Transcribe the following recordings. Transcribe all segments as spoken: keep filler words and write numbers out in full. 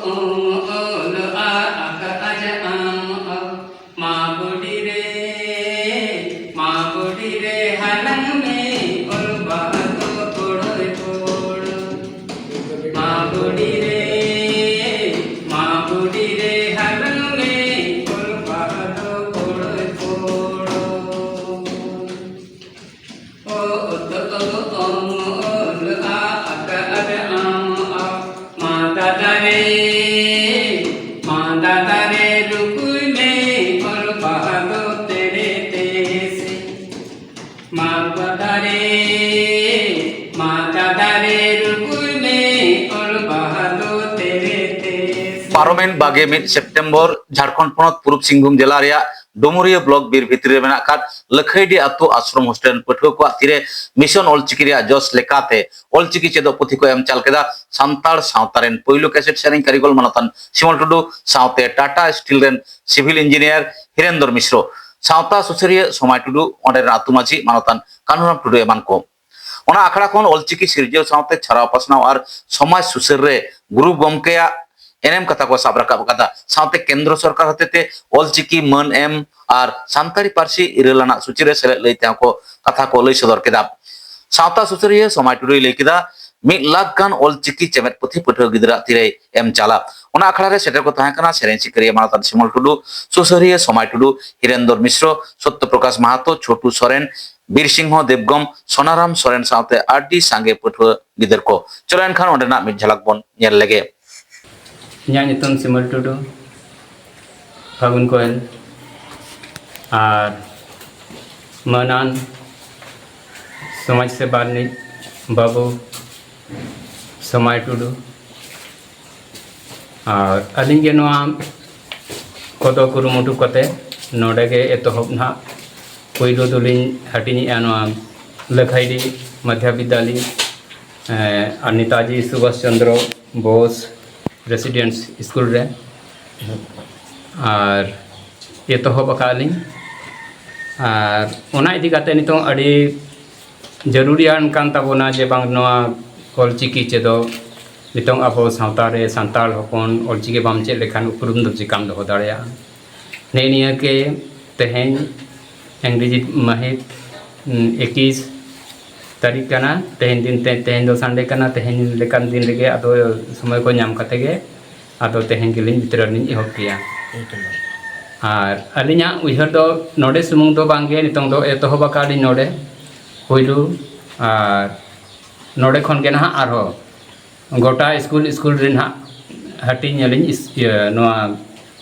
ᱚᱞ ᱟᱠᱟᱫ ᱟᱢ ᱢᱟ ᱵᱩᱰᱤ ᱨᱮ, ᱢᱟ ᱵᱩᱰᱤ ᱨᱮ ᱦᱟᱞᱟᱝ ᱢᱮ ᱚᱞ ᱵᱟᱦᱟ ᱫᱚ ᱯᱚᱲᱚᱭ ᱯᱚᱲᱚ᱾ ᱢᱟ ᱵᱩᱰᱤ ᱨᱮ, ᱢᱟ ᱵᱩᱰᱤ ᱨᱮ ᱦᱟᱞᱟᱝ ᱢᱮ ᱚᱞ ᱵᱟᱦᱟ ᱫᱚ ᱯᱚᱲᱚᱭ ᱯᱚᱲᱚ᱾ ᱚᱛ ᱚᱞ ᱟᱠᱟᱫ ᱟᱢ ᱢᱟ ᱫᱟᱫᱟ ᱨᱮ, ᱢᱟ ᱫᱟᱫᱟ ᱨᱮ ᱨᱩᱠᱩᱭ ᱢᱮ ᱚᱞ ᱵᱟᱦᱟ ᱫᱚ ᱛᱮᱨᱮ ᱛᱮᱥᱮ᱾ ᱢᱟ ᱫᱟᱫᱟ ᱨᱮ, ᱢᱟ ᱫᱟᱫᱟ ᱨᱮ ᱨᱩᱠᱩᱭ ᱢᱮ ᱚᱞ ᱵᱟᱦᱟ ᱫᱚ ᱛᱮᱨᱮ ᱛᱮᱥᱮ᱾ ᱯᱟᱨᱚᱢᱮᱱ ᱵᱟᱜᱮ ᱢᱤᱫ ᱥᱮᱯᱴᱮᱢᱵᱚᱨ ᱡᱷᱟᱲᱠᱷᱚᱸᱰ ᱯᱚᱱᱚᱛ ᱯᱩᱨᱩᱵᱽ ᱥᱤᱝᱵᱷᱩᱢ ᱡᱮᱞᱟ ᱨᱮᱭᱟᱜ ᱰᱩᱢᱩᱨᱤᱭᱟᱹ ᱵᱞᱚᱠ ᱵᱤᱨ ᱵᱷᱤᱛᱨᱤ ᱨᱮ ᱢᱮᱱᱟᱜ ᱟᱠᱟᱫ ᱞᱟᱹᱠᱷᱟᱹᱭᱰᱤ ᱟᱹᱛᱩ ᱟᱥᱨᱚᱢ ᱦᱳᱥᱴᱮᱞ ᱨᱮᱱ ᱯᱟᱹᱴᱷᱩᱣᱟᱹ ᱠᱚᱣᱟᱜ ᱛᱤᱨᱮ ᱢᱤᱥᱚᱱ ᱚᱞᱪᱤᱠᱤ ᱨᱮᱭᱟᱜ ᱡᱚᱥ ᱞᱮᱠᱟᱛᱮ ᱚᱞᱪᱤᱠᱤ ᱪᱮᱫᱚᱜ ᱯᱩᱛᱷᱤ ᱠᱚ ᱮᱢ ᱪᱟᱞ ᱠᱮᱫᱟ ᱥᱟᱱᱛᱟᱲ ᱥᱟᱶᱛᱟ ᱨᱮᱱ ᱯᱳᱭᱞᱳ ᱠᱮᱥᱮᱴ ᱥᱮᱨᱮᱧ ᱠᱟᱹᱨᱤᱜᱚᱞ ᱢᱟᱱᱚᱛᱟᱱ ᱥᱤᱢᱚᱞ ᱴᱩᱰᱩ ᱥᱟᱶᱛᱮ ᱴᱟᱴᱟ ᱥᱴᱤᱞ ᱨᱮᱱ ᱥᱤᱵᱷᱤᱞ ᱤᱧᱡᱤᱱᱤᱭᱟᱨ ᱦᱤᱨᱮᱱᱫᱚᱨ ᱢᱤᱥᱨᱚ, ᱥᱟᱶᱛᱟ ᱥᱩᱥᱟᱹᱨᱤᱭᱟᱹ ᱥᱚᱢᱟᱭ ᱴᱩᱰᱩ, ᱚᱸᱰᱮ ᱨᱮᱱ ᱟᱹᱛᱩ ᱢᱟᱹᱡᱷᱤ ᱢᱟᱱᱚᱛᱟᱱ ᱠᱟᱹᱱᱦᱩᱨᱟᱢ ᱴᱩᱰᱩ ᱮᱢᱟᱱ ᱠᱚ᱾ ᱚᱱᱟ ᱟᱠᱷᱲᱟ ᱠᱷᱚᱱ ᱚᱞᱪᱤᱠᱤ ᱥᱤᱨᱡᱟᱹᱣ ᱥᱟᱶᱛᱮ ᱪᱷᱟᱨᱟᱣ ᱯᱟᱥᱱᱟᱣ ᱟᱨ ᱥᱚᱢᱟᱡᱽ ᱥᱩᱥᱟᱹᱨ ᱨᱮ ᱜᱩᱨᱩ ᱜᱚᱢᱠᱮᱭᱟᱜ ᱮᱱᱮᱢ ᱠᱟᱛᱷᱟ ᱠᱚ ᱥᱟᱵ ᱨᱟᱠᱟᱵ ᱟᱠᱟᱫᱟ᱾ ᱥᱟᱶᱛᱮ ᱠᱮᱱᱫᱨᱚ ᱥᱚᱨᱠᱟᱨ ᱦᱚᱛᱮᱛᱮ ᱚᱞᱪᱤᱠᱤ ᱢᱟᱹᱱ ᱮᱢ ᱟᱨ ᱥᱟᱱᱛᱟᱲᱤ ᱯᱟᱹᱨᱥᱤ ᱤᱨᱟᱹᱞ ᱟᱱᱟᱜ ᱥᱩᱪᱤ ᱨᱮ ᱥᱮᱞᱮᱫ ᱞᱟᱹᱭ ᱛᱮᱦᱚᱸ ᱠᱚ ᱠᱟᱛᱷᱟ ᱠᱚ ᱞᱟᱹᱭ ᱥᱚᱫᱚᱨ ᱠᱮᱫᱟ᱾ ᱥᱟᱶᱛᱟ ᱥᱩᱥᱟᱹᱨᱤᱭᱟᱹ ᱥᱚᱢᱟᱭ ᱴᱩᱰᱩᱭ ᱞᱟᱹᱭ ᱠᱮᱫᱟ, ᱢᱤᱫ ᱞᱟᱠᱷ ᱜᱟᱱ ᱚᱞᱪᱤᱠᱤ ᱪᱮᱢᱮᱫ ᱯᱩᱛᱷᱤ ᱯᱟᱹᱴᱷᱩᱣᱟᱹ ᱜᱤᱫᱽᱨᱟᱹ ᱛᱤᱨᱮᱭ ᱮᱢ ᱪᱟᱞᱟ᱾ ᱚᱱᱟ ᱟᱠᱷᱲᱟ ᱨᱮ ᱥᱮᱴᱮᱨ ᱠᱚ ᱛᱟᱦᱮᱸ ᱠᱟᱱᱟ ᱥᱮᱨᱮᱧ ᱥᱤᱠᱟᱹᱨᱤᱭᱟᱹ ᱢᱟᱱᱚᱛᱟᱱ ᱥᱤᱢᱚᱞ ᱴᱩᱰᱩ, ᱥᱩᱥᱟᱹᱨᱤᱭᱟᱹ ᱥᱚᱢᱟᱭ ᱴᱩᱰᱩ, ᱦᱤᱨᱮᱱᱫᱚᱨ ᱢᱤᱥᱨᱚ, ᱥᱚᱛᱛᱚ ᱯᱨᱚᱠᱟᱥ ᱢᱟᱦᱟᱛᱚ, ᱪᱷᱳᱴᱩ ᱥᱚᱨᱮᱱ, ᱵᱤᱨ ᱥᱤᱝᱦᱚ ᱫᱮᱵᱽᱜᱚᱢ, ᱥᱳᱱᱟᱨᱟᱢ ᱥᱚᱨᱮᱱ ᱥᱟᱶᱛᱮ ᱟᱹᱰᱤ ᱥᱟᱸᱜᱮ ᱯᱟᱹᱴᱷᱩᱣᱟᱹ ᱜᱤᱫᱟᱹᱨ ᱠᱚ᱾ ᱪᱚᱞᱚ ᱮᱱᱠᱷᱟᱱ ᱚᱸᱰᱮᱱᱟᱜ ᱢᱤᱫ ᱡᱷᱟᱞᱟᱠ ᱵᱚᱱ ᱧᱮᱞ ᱞᱮᱜᱮ᱾ ᱤᱧᱟᱹᱜ ᱧᱩᱛᱩᱢ ᱥᱤᱢᱚᱞ ᱴᱩᱰᱩ, ᱯᱷᱟᱹᱜᱩᱱ ᱠᱳᱭᱮᱞ, ᱟᱨ ᱢᱟᱹᱱᱟᱱ ᱥᱚᱢᱟᱡᱽ ᱥᱮᱵᱟ ᱨᱤᱱᱤᱡ ᱵᱟᱹᱵᱩ ᱥᱚᱢᱟᱭ ᱴᱩᱰᱩ᱾ ᱟᱨ ᱟᱹᱞᱤᱧ ᱜᱮ ᱱᱚᱣᱟ ᱠᱚᱫᱚ ᱠᱩᱨᱩᱢᱩᱴᱩ ᱠᱟᱛᱮ ᱱᱚᱰᱮ ᱜᱮ ᱮᱛᱚᱦᱚᱵ ᱱᱟᱦᱟᱜ ᱯᱳᱭᱞᱳ ᱫᱚᱞᱤᱧ ᱦᱟᱹᱴᱤᱧᱮᱜᱼᱟ ᱱᱚᱣᱟ ᱞᱟᱹᱠᱷᱟᱭᱰᱤ ᱢᱚᱫᱽᱫᱷᱚ ᱵᱤᱫᱽᱫᱟᱞᱚᱭ, ᱮᱸ, ᱟᱨ ᱱᱮᱛᱟᱡᱤ ᱥᱩᱵᱷᱟᱥ ᱪᱚᱱᱫᱨᱚ ᱵᱳᱥ ᱨᱮᱥᱤᱰᱮᱱᱥ ᱥᱠᱩᱞ ᱨᱮ᱾ ᱟᱨ ᱮᱛᱚᱦᱚᱵ ᱟᱠᱟᱫ ᱞᱤᱧ᱾ ᱟᱨ ᱚᱱᱟ ᱤᱫᱤ ᱠᱟᱛᱮ ᱱᱤᱛᱚᱝ ᱟᱹᱰᱤ ᱡᱟᱹᱨᱩᱲᱤᱭᱟᱱ ᱠᱟᱱ ᱛᱟᱵᱚᱱᱟ ᱡᱮ ᱵᱟᱝ ᱱᱚᱣᱟ ᱚᱞᱪᱤᱠᱤ ᱪᱮᱫᱚᱜ ᱱᱤᱛᱚᱝ ᱟᱵᱚ ᱥᱟᱶᱛᱟ ᱨᱮ ᱥᱟᱱᱛᱟᱲ ᱦᱚᱯᱚᱱ ᱚᱞᱪᱤᱠᱤ ᱵᱟᱢ ᱪᱮᱫ ᱞᱮᱠᱷᱟᱱ ᱩᱯᱨᱩᱢ ᱫᱚ ᱪᱮᱠᱟᱢ ᱫᱚᱦᱚ ᱫᱟᱲᱮᱭᱟᱜᱼᱟ? ᱱᱮᱜᱼᱮ ᱱᱤᱭᱟᱹ ᱜᱮ ᱛᱮᱦᱮᱧ ᱤᱝᱨᱮᱡᱤ ᱢᱟᱹᱦᱤᱛ, ᱩᱸ, ᱮᱠᱤᱥ ᱛᱟᱹᱨᱤᱠᱷ ᱠᱟᱱᱟ᱾ ᱛᱮᱦᱮᱧ ᱫᱤᱱ ᱛᱮ, ᱛᱮᱦᱮᱧ ᱫᱚ ᱥᱟᱱᱰᱮ ᱠᱟᱱᱟ, ᱛᱮᱦᱮᱧ ᱞᱮᱠᱟᱱ ᱫᱤᱱ ᱨᱮᱜᱮ ᱟᱫᱚ ᱥᱚᱢᱚᱭ ᱠᱚ ᱧᱟᱢ ᱠᱟᱛᱮ ᱜᱮ ᱟᱫᱚ ᱛᱮᱦᱮᱧ ᱜᱮᱞᱤᱧ ᱵᱤᱛᱨᱚ ᱞᱤᱧ ᱮᱦᱚᱵ ᱠᱮᱭᱟ᱾ ᱟᱨ ᱟᱹᱞᱤᱧᱟᱜ ᱩᱭᱦᱟᱹᱨ ᱫᱚ ᱱᱚᱰᱮ ᱥᱩᱢᱩᱝ ᱫᱚ ᱵᱟᱝ ᱜᱮ, ᱱᱤᱛᱚᱝ ᱫᱚ ᱮᱛᱚᱦᱚᱵ ᱟᱠᱟᱫ ᱞᱤᱧ ᱱᱚᱰᱮ ᱯᱳᱭᱞᱳ, ᱟᱨ ᱱᱚᱰᱮ ᱠᱷᱚᱱ ᱜᱮ ᱱᱟᱦᱟᱜ ᱟᱨᱦᱚᱸ ᱜᱚᱴᱟ ᱥᱠᱩᱞ ᱥᱠᱩᱞ ᱨᱮ ᱱᱟᱦᱟᱜ ᱦᱟᱹᱴᱤᱧ ᱟᱹᱞᱤᱧ ᱤᱥ-, ᱤᱭᱟᱹ, ᱱᱚᱣᱟ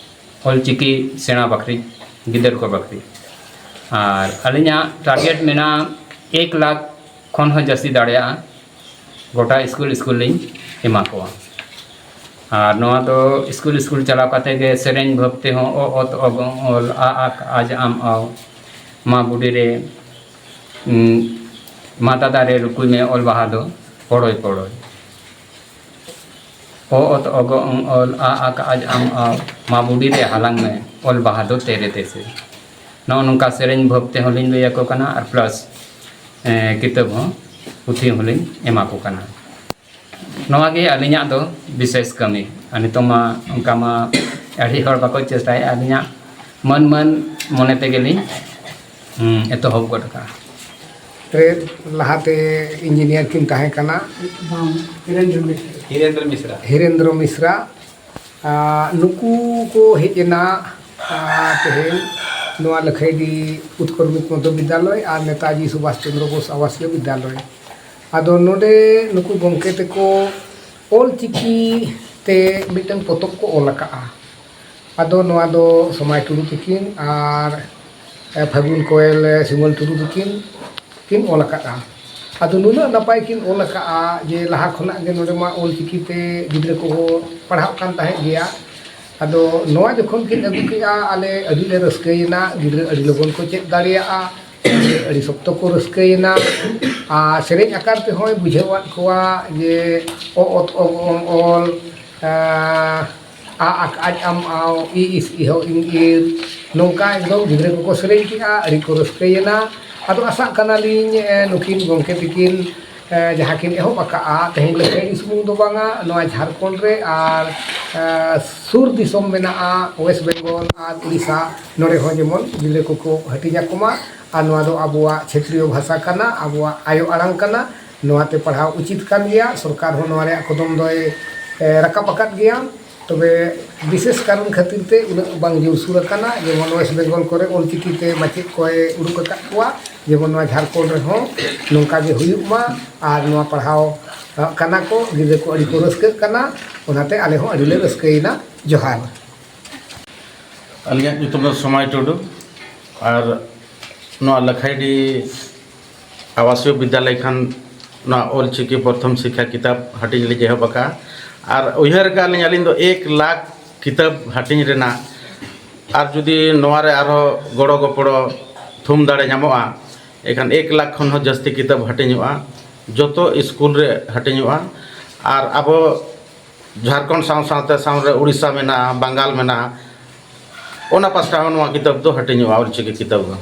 ᱚᱞᱪᱤᱠᱤ ᱥᱮᱬᱟ ᱵᱟᱠᱷᱨᱤ, ᱜᱤᱫᱟᱹᱨ ᱠᱚ ᱵᱟᱠᱷᱨᱤ᱾ ᱟᱨ ᱟᱹᱞᱤᱧᱟᱜ ᱴᱟᱨᱜᱮᱴ ᱢᱮᱱᱟᱜᱼᱟ ᱮᱠ ᱞᱟᱠᱷ ᱠᱷᱚᱱ ᱦᱚᱸ ᱡᱟᱹᱥᱛᱤ ᱫᱟᱲᱮᱭᱟᱜᱼᱟ, ᱜᱚᱴᱟ ᱥᱠᱩᱞ ᱥᱠᱩᱞ ᱞᱤᱧ ᱮᱢᱟ ᱠᱚᱣᱟ᱾ ᱟᱨ ᱱᱚᱣᱟ ᱫᱚ ᱥᱠᱩᱞ ᱥᱠᱩᱞ ᱪᱟᱞᱟᱣ ᱠᱟᱛᱮ ᱜᱮ ᱥᱮᱨᱮᱧ ᱵᱷᱟᱵ ᱛᱮᱦᱚᱸ ᱚ ᱚᱛ ᱚᱜ ᱚᱞ ᱟ ᱟᱠ ᱟᱡ ᱟᱢ ᱟᱣ ᱢᱟ ᱵᱩᱰᱤ ᱨᱮ, ᱩᱸ, ᱢᱟ ᱫᱟᱫᱟ ᱨᱮ ᱨᱩᱠᱩᱭ ᱢᱮ ᱚᱞ ᱵᱟᱦᱟ ᱫᱚ ᱯᱚᱲᱚᱭ ᱯᱚᱲᱚᱭ᱾ ᱚ ᱚᱛ ᱚᱜ ᱚᱝ ᱚᱞ ᱟ ᱟᱠ ᱟᱡ ᱟᱢ ᱟᱣ ᱢᱟ ᱵᱩᱰᱤ ᱨᱮ ᱦᱟᱞᱟᱝ ᱢᱮ ᱚᱞ ᱵᱟᱦᱟ ᱫᱚ ᱛᱮᱨᱮ ᱛᱮᱥᱮ᱾ ᱱᱚᱜᱼᱚ ᱱᱚᱝᱠᱟ ᱥᱮᱨᱮᱧ ᱵᱷᱟᱵ ᱛᱮᱦᱚᱸ ᱞᱤᱧ ᱞᱟᱹᱭ ᱟᱠᱚ ᱠᱟᱱᱟ ᱟᱨ ᱯᱞᱟᱥ, ᱮᱸ, ᱠᱤᱛᱟᱹᱵ ᱦᱚᱸ, ᱯᱩᱛᱷᱤ ᱦᱚᱸᱞᱤᱧ ᱮᱢᱟ ᱠᱚ ᱠᱟᱱᱟ᱾ ᱱᱚᱣᱟ ᱜᱮ ᱟᱹᱞᱤᱧᱟᱜ ᱫᱚ ᱵᱤᱥᱮᱥ ᱠᱟᱹᱢᱤ᱾ ᱟᱨ ᱱᱤᱛᱚᱝ ᱢᱟ ᱚᱱᱠᱟ ᱢᱟ ᱟᱹᱰᱤ ᱦᱚᱲ ᱵᱟᱠᱚ ᱪᱮᱥᱴᱟᱭᱮᱫᱼᱟ, ᱟᱹᱞᱤᱧᱟᱜ ᱢᱟᱹᱱ ᱢᱟᱹᱱ ᱢᱚᱱᱮ ᱛᱮᱜᱮ ᱞᱤᱧ, ᱦᱩᱸ, ᱮᱛᱚᱦᱚᱵ ᱜᱚᱫ ᱠᱟᱜᱼᱟ᱾ ᱨᱮ ᱞᱟᱦᱟᱛᱮ ᱤᱧᱡᱤᱱᱤᱭᱟᱨ ᱠᱤᱱ ᱛᱟᱦᱮᱸ ᱠᱟᱱᱟ᱾ ᱵᱟᱝ, ᱦᱤᱨᱮᱱᱫᱨᱚ ᱢᱤᱥᱨᱟ᱾ ᱦᱤᱨᱮᱱᱫᱨᱚ ᱢᱤᱥᱨᱟ᱾ ᱦᱤᱨᱮᱱᱫᱨᱚ ᱢᱤᱥᱨᱟ᱾ ᱟᱨ ᱱᱩᱠᱩ ᱠᱚ ᱦᱮᱡ ᱮᱱᱟ, ᱟᱨ ᱛᱮᱦᱮᱧ ᱱᱚᱣᱟ ᱞᱟᱹᱠᱷᱟᱹᱭᱰᱤ ᱩᱛᱠᱚᱨ ᱢᱩᱠᱛ ᱢᱚᱫᱽᱫᱷᱚ ᱵᱤᱫᱽᱫᱟᱞᱚᱭ ᱟᱨ ᱱᱮᱛᱟᱡᱤ ᱥᱩᱵᱷᱟᱥ ᱪᱚᱱᱫᱨᱚ ᱵᱳᱥ ᱟᱵᱟᱥᱤᱭᱚ ᱵᱤᱫᱽᱫᱟᱞᱚᱭ᱾ ᱟᱫᱚ ᱱᱚᱰᱮ ᱱᱩᱠᱩ ᱜᱚᱢᱠᱮ ᱛᱮᱠᱚ ᱚᱞ ᱪᱤᱠᱤ ᱛᱮ ᱢᱤᱫᱴᱟᱝ ᱯᱚᱛᱚᱵ ᱠᱚ ᱚᱞ ᱟᱠᱟᱫᱼᱟ᱾ ᱟᱫᱚ ᱱᱚᱣᱟ ᱫᱚ ᱥᱚᱢᱟᱭ ᱴᱩᱰᱩ ᱛᱟᱹᱠᱤᱱ ᱟᱨ, ᱮ, ᱯᱷᱟᱹᱜᱩᱱ ᱠᱚᱭᱮᱞ, ᱮ, ᱥᱤᱢᱚᱞ ᱴᱩᱰᱩ ᱛᱟᱹᱠᱤᱱ ᱠᱤᱱ ᱚᱞ ᱟᱠᱟᱫᱼᱟ᱾ ᱟᱫᱚ ᱱᱩᱱᱟᱹᱜ ᱱᱟᱯᱟᱭ ᱠᱤᱱ ᱚᱞ ᱟᱠᱟᱫᱼᱟ ᱡᱮ ᱞᱟᱦᱟ ᱠᱷᱚᱱᱟᱜ ᱜᱮ ᱱᱚᱰᱮ ᱢᱟ ᱚᱞ ᱪᱤᱠᱤ ᱛᱮ ᱜᱤᱫᱽᱨᱟᱹ ᱠᱚᱠᱚ ᱯᱟᱲᱦᱟᱜ ᱠᱟᱱ ᱛᱟᱦᱮᱸᱫ ᱜᱮᱭᱟ᱾ ᱟᱫᱚ ᱱᱚᱣᱟ ᱡᱚᱠᱷᱚᱱ ᱠᱤᱱ ᱟᱹᱜᱩ ᱠᱮᱫᱼᱟ, ᱟᱞᱮ ᱟᱹᱰᱤ ᱞᱮ ᱨᱟᱹᱥᱠᱟᱹᱭᱮᱱᱟ, ᱜᱤᱫᱽᱨᱟᱹ ᱟᱹᱰᱤ ᱞᱚᱜᱚᱱ ᱠᱚ ᱪᱮᱫ ᱫᱟᱲᱮᱭᱟᱜᱼᱟ, ᱟᱹᱰᱤ ᱥᱚᱠᱛᱚ ᱠᱚ ᱨᱟᱹᱥᱠᱟᱹᱭᱮᱱᱟ᱾ ᱟᱨ ᱥᱮᱨᱮᱧ ᱟᱠᱟᱨ ᱛᱮᱦᱚᱸᱭ ᱵᱩᱡᱷᱟᱹᱣᱟᱫ ᱠᱚᱣᱟ ᱡᱮ ᱚ ᱚᱛ ᱚᱜ ᱚᱝ ᱚᱞ, ᱟᱸ, ᱟ ᱟᱠ ᱟᱡ ᱟᱢ ᱟᱣ ᱤ ᱤᱥ ᱤᱦᱚ ᱤᱝ ᱤᱨ, ᱱᱚᱝᱠᱟ ᱮᱠᱫᱚᱢ ᱜᱤᱫᱽᱨᱟᱹ ᱠᱚᱠᱚ ᱥᱮᱨᱮᱧ ᱠᱮᱜᱼᱟ, ᱟᱹᱰᱤ ᱠᱚ ᱨᱟᱹᱥᱠᱟᱹᱭᱮᱱᱟ᱾ ᱟᱫᱚ ᱟᱥᱟᱜ ᱠᱟᱱᱟᱞᱤᱧ, ᱮ, ᱱᱩᱠᱤᱱ ᱜᱚᱢᱠᱮ ᱛᱟᱹᱠᱤᱱ ᱮ, ᱡᱟᱦᱟᱸ ᱠᱤᱱ ᱮᱦᱚᱵ ᱟᱠᱟᱫᱼᱟ, ᱛᱮᱦᱮᱧ ᱞᱮᱠᱷᱟᱱ ᱥᱩᱢᱩᱝ ᱫᱚ ᱵᱟᱝᱟ, ᱱᱚᱣᱟ ᱡᱷᱟᱲᱠᱷᱚᱸᱰ ᱨᱮ ᱟᱨ, ᱮ, ᱥᱩᱨ ᱫᱤᱥᱚᱢ ᱢᱮᱱᱟᱜᱼᱟ, ᱳᱭᱮᱥᱴ ᱵᱮᱝᱜᱚᱞ ᱟᱨ ᱩᱲᱤᱥᱥᱟ, ᱱᱚᱰᱮ ᱦᱚᱸ ᱡᱮᱢᱚᱱ ᱜᱤᱫᱽᱨᱟᱹ ᱠᱚᱠᱚ ᱦᱟᱹᱴᱤᱧ ᱟᱠᱚ ᱢᱟ᱾ ᱟᱨ ᱱᱚᱣᱟ ᱫᱚ ᱟᱵᱚᱣᱟᱜ ᱪᱷᱮᱛᱨᱤᱭᱚ ᱵᱷᱟᱥᱟ ᱠᱟᱱᱟ, ᱟᱵᱚᱣᱟᱜ ᱟᱭᱳ ᱟᱲᱟᱝ ᱠᱟᱱᱟ, ᱱᱚᱣᱟᱛᱮ ᱯᱟᱲᱦᱟᱣ ᱩᱪᱤᱛ ᱠᱟᱱ ᱜᱮᱭᱟ᱾ ᱥᱚᱨᱠᱟᱨ ᱦᱚᱸ ᱱᱚᱣᱟ ᱨᱮᱭᱟᱜ ᱠᱚᱫᱚᱢ ᱫᱚᱭ, ᱮ, ᱨᱟᱠᱟᱵ ᱟᱠᱟᱫ ᱜᱮᱭᱟ᱾ ᱛᱚᱵᱮ ᱵᱤᱥᱮᱥ ᱠᱟᱨᱚᱱ ᱠᱷᱟᱹᱛᱤᱨ ᱛᱮ ᱩᱱᱟᱹᱜ ᱵᱟᱝ ᱡᱳᱨᱥᱳᱨ ᱟᱠᱟᱱᱟ᱾ ᱡᱮᱢᱚᱱ ᱳᱭᱮᱥᱴ ᱵᱮᱝᱜᱚᱞ ᱠᱚᱨᱮ ᱚᱞᱪᱤᱠᱤ ᱛᱮ ᱢᱟᱪᱮᱫ ᱠᱚᱭ ᱩᱰᱩᱠ ᱟᱠᱟᱫ ᱠᱚᱣᱟ, ᱡᱮᱢᱚᱱ ᱱᱚᱣᱟ ᱡᱷᱟᱲᱠᱷᱚᱸᱰ ᱨᱮᱦᱚᱸ ᱱᱚᱝᱠᱟ ᱜᱮ ᱦᱩᱭᱩᱜ ᱢᱟ᱾ ᱟᱨ ᱱᱚᱣᱟ ᱯᱟᱲᱦᱟᱣ ᱠᱟᱱᱟ ᱠᱚ, ᱜᱤᱫᱽᱨᱟᱹ ᱠᱚ ᱟᱹᱰᱤ ᱠᱚ ᱨᱟᱹᱥᱠᱟᱹᱜ ᱠᱟᱱᱟ, ᱚᱱᱟᱛᱮ ᱟᱞᱮ ᱦᱚᱸ ᱟᱹᱰᱤ ᱞᱮ ᱨᱟᱹᱥᱠᱟᱹᱭᱮᱱᱟ᱾ ᱡᱚᱦᱟᱨ᱾ ᱟᱹᱞᱤᱧᱟᱜ ᱧᱩᱛᱩᱢ ᱫᱚ ᱥᱚᱢᱟᱭ ᱴᱩᱰᱩ᱾ ᱟᱨ ᱱᱚᱣᱟ ᱞᱟᱠᱷᱟᱭᱰᱤ ᱟᱵᱟᱥᱤᱭᱚ ᱵᱤᱫᱽᱭᱟᱞᱚᱭ ᱠᱷᱚᱱ ᱱᱚᱣᱟ ᱚᱞ ᱪᱤᱠᱤ ᱯᱨᱚᱛᱷᱚᱢ ᱥᱤᱠᱠᱷᱟ ᱠᱤᱛᱟᱵ ᱦᱟᱹᱴᱤᱧ ᱞᱤᱧ ᱮᱦᱚᱵ ᱟᱠᱟᱫᱼᱟ᱾ ᱟᱨ ᱩᱭᱦᱟᱹᱨ ᱟᱠᱟᱫ ᱞᱤᱧ ᱟᱹᱞᱤᱧ ᱫᱚ ᱮᱠ ᱞᱟᱠᱷ ᱠᱤᱛᱟᱹᱵ ᱦᱟᱹᱴᱤᱧ ᱨᱮᱱᱟᱜ, ᱟᱨ ᱡᱩᱫᱤ ᱱᱚᱣᱟ ᱨᱮ ᱟᱨᱦᱚᱸ ᱜᱚᱲᱚ ᱜᱚᱯᱚᱲᱚ ᱛᱷᱩᱢ ᱫᱟᱲᱮ ᱧᱟᱢᱚᱜᱼᱟ, ᱮᱱᱠᱷᱟᱱ ᱮᱠ ᱞᱟᱠᱷ ᱠᱷᱚᱱ ᱦᱚᱸ ᱡᱟᱹᱥᱛᱤ ᱠᱤᱛᱟᱹᱵ ᱦᱟᱹᱴᱤᱧᱚᱜᱼᱟ᱾ ᱡᱚᱛᱚ ᱥᱠᱩᱞ ᱨᱮ ᱦᱟᱹᱴᱤᱧᱚᱜᱼᱟ᱾ ᱟᱨ ᱟᱵᱚ ᱡᱷᱟᱲᱠᱷᱚᱸᱰ ᱥᱟᱶ ᱥᱟᱶᱛᱮ ᱥᱟᱶᱨᱮ ᱩᱲᱤᱥᱥᱟ ᱢᱮᱱᱟᱜᱼᱟ, ᱵᱟᱝᱜᱟᱞ ᱢᱮᱱᱟᱜᱼᱟ, ᱚᱱᱟ ᱯᱟᱥᱴᱟ ᱦᱚᱸ ᱱᱚᱣᱟ ᱠᱤᱛᱟᱹᱵ ᱫᱚ ᱦᱟᱹᱴᱤᱧᱚᱜᱼᱟ, ᱚᱞᱪᱤᱠᱤ ᱠᱤᱛᱟᱹᱵ ᱫᱚ᱾